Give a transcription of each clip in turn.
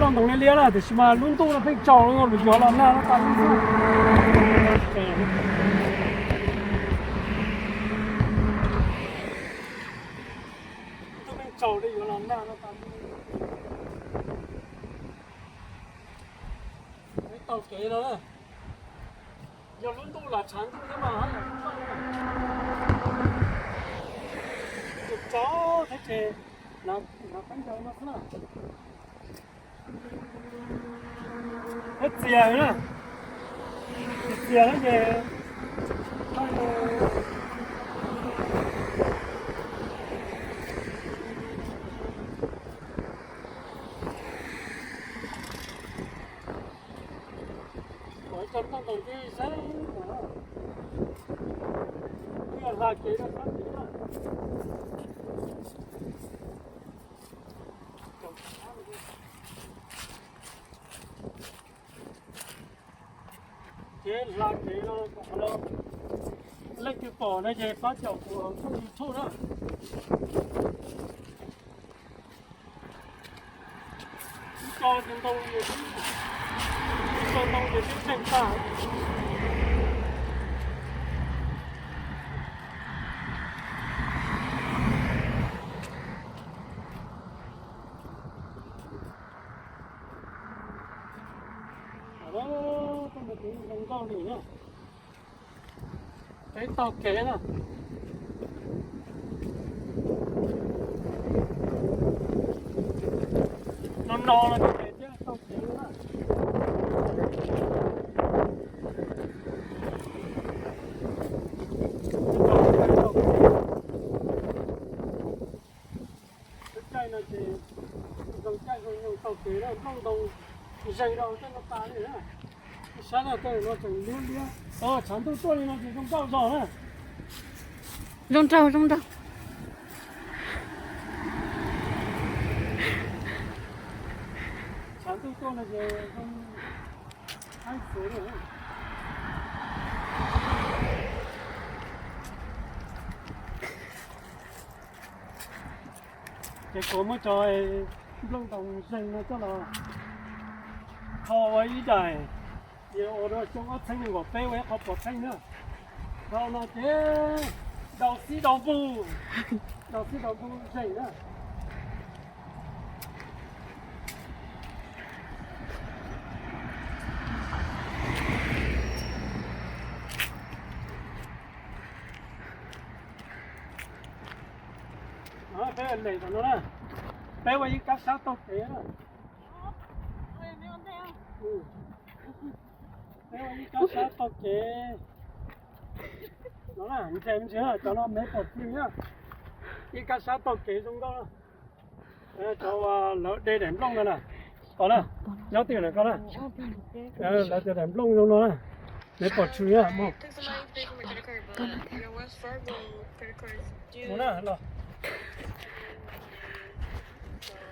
Ntoo liab liab na, tiam sis mas lub ntuj no pheej tsaus, yuav los nag no tas lub ntuj. Ntuj pheej tsaus li, yuav los nag no tas lub ntuj. Peb taug kev no na, yog lub ntuj los tshav ntuj thiab mas, tsaus thiab ces, no, no peb ncaug no xwb na. Peb txias na, txias na ces, kom cov nplooj ntoos tib zeeg, twb yog hla kev rau sab tid na. Ces hla kev no, leej twg pom no ces pab caum kuv hauv YouTube na. Ib co ntoo, ib co ntoo ces twb tseem tag. Peb taug kev na. No no no thiaj taug kev na. Lub caij no ces zoo caij zoo nyoog taug kev na, nplooj ntoo zeeg rau tej no tas li na. Saib na, tej no tseem liab liab. Tshav ntuj tuaj li no ces zoo nkauj zog na. Zoo nraug, zoo nraug. Tshav ntuj tuaj no ces zoo haib xwb na. Ces kuv muab cov nplooj ntoos zeeg no coj los kho ua ib daim, ces ua rau xyoo ob txhiab nees nkaum peb ua ib qho pov theej na. Dhau no ces daus xib daus npug, daus xib daus npug zeeg na. Peb lem tom no na, peb ua ib kab sab taug kev na. Peb ua ib kab sab taug kev no na, ntses me ntsis, cov no me pom tsw na. Ib kab sab taug kev zoo nkauj na. Cov lawv de daim nplooj no na, os na, nyob twj ywm na koj na. Lawv de daim nplooj zoo no na, me pom tsw na.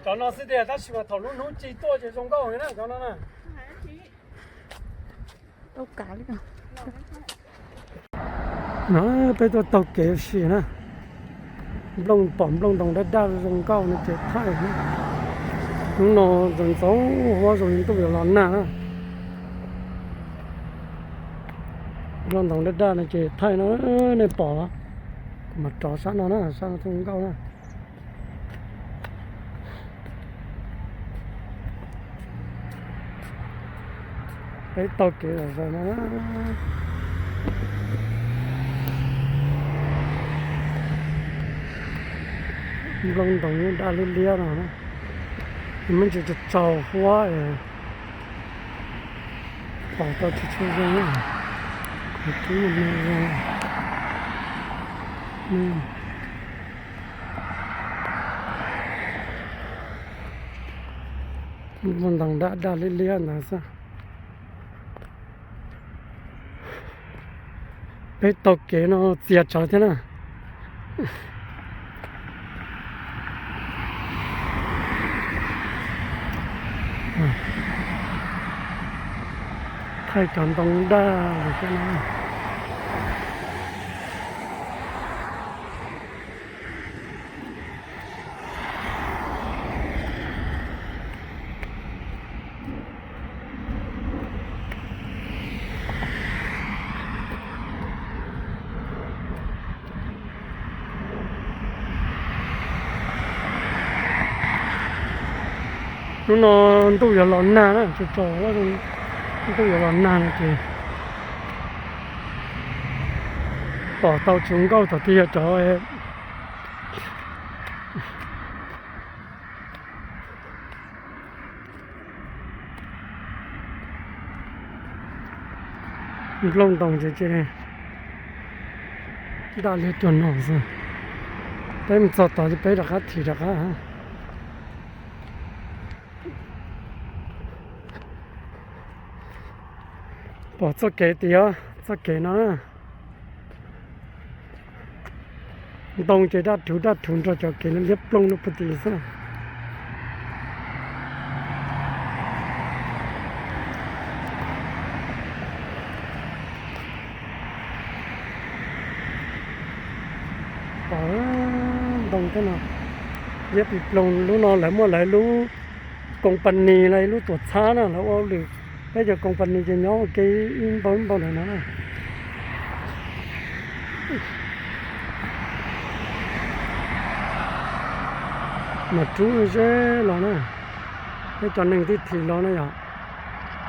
Cov no xwb tiag, tab sis mas thaum lub hnub ci tuaj ces zoo nkauj heev na cov no na. No peb tuaj taug kev ua si na, nplooj, pom nplooj ntoos daj daj zoo nkauj no ces thaij na. Hnub no ntxoov ntxoov huab zoo li ntuj yuav los nag na. Nplooj ntoos daj daj no ces thaij no, nej pom los, kuv mam rov sab no na, sab no zoo nkauj na. Peb taug kev zom zaws no. Nplooj ntoos daj liab liab no, me ntsis tsaus tsaus huab, pom tau tsis tshua zoo. Kib zoo. Nplooj ntoos daj daj liab liab ntawd xwb. Peb taug kev no txias tsawv thiab na. Thaij cov ntoo daj lawm thiab na. Hnub no ntuj yuav los nag na, tsaus tsaus ntuj yuav los nag no ces pom tau tsuv nkauj thaum twg yog cov nplooj ntoo ces daj liag cuag no xwb. Peb mus txog tod ces peb rov qab thim rov qab. Pom txoj kev tias txoj kev no na, ntoo ces daj rhuv daj rhuv nrog cov kev no liab ploog no puag tim xwb. Pom ntoo tej no liab ploog. Lub no lawv muaj lawv lub company los lub tuam txhab na, lawv ua hauj lwm. Peb cov company ces nyob ua ke ib npau ib npau ntawm no na. Mas rub ze los na, peb cov neeg twb thim los na yom.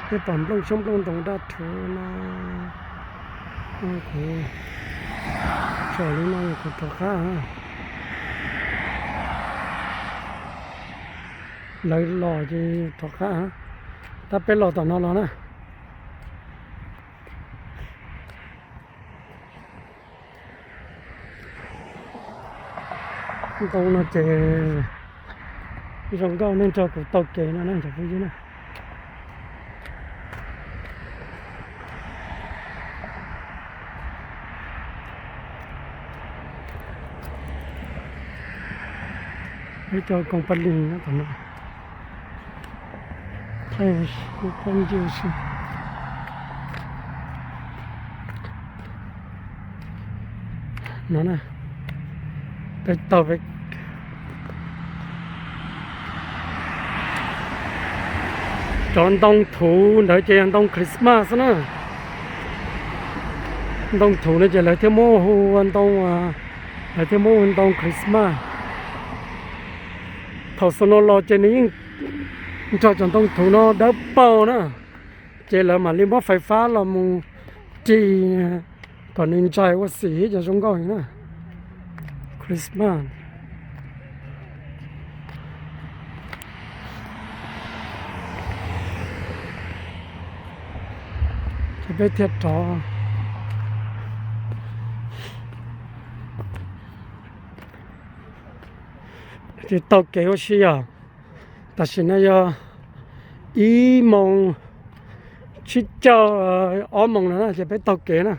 Peb pom nplooj xyoob nplooj ntoo daj rhuv no. Kuv tsom li no kuv rov qab. Lawv los ces rov qab. Tab peb los tom no los na. Ntoo no ces zoo nkauj, nej nrog kuv taug kev no na cov phooj ywg na. Peb cov company no tom no. No na, peb taug peb cov ntoo thuv ntawd ces yog ntoo Christmas xwb na. Ntoo thuv no ces lawv thiaj muab hu ua ntoo, lawv thiaj muab hu ntoo Christmas. Thaum snow los ces nws yeej nrog cov ntoo thuv no dawb paug na, ces lawv mam li muab fais fab los mus ris kom nws ntsais ua xim cov zoo nkauj na. Christmas. Ces peb thiaj rov, ces taug kev ua si yom. Tam sim no yog ib moos tsib caug, ob moos no na ces peb taug kev na.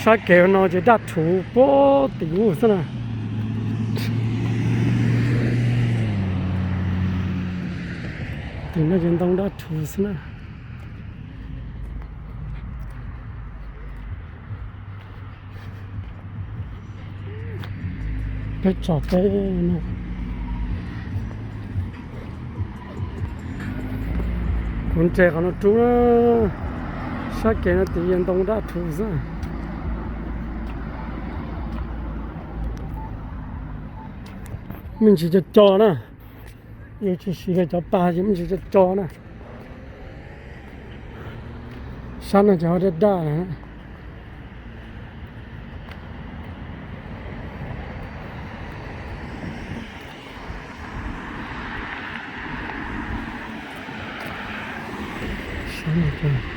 Sab kev no ces daj rhuv puag tim ub xwb na. Tim no ces ntoo daj rhuv xwb na. Peb tsom peb no. Kuv nres qhov no rub na, sab kev no tim yog ntoo daj rhuv xwb. Me ntsis co co na, yus tsis siv cov pas ces me ntsis co co na. Sab no ces ho daj daj na. Sab no ces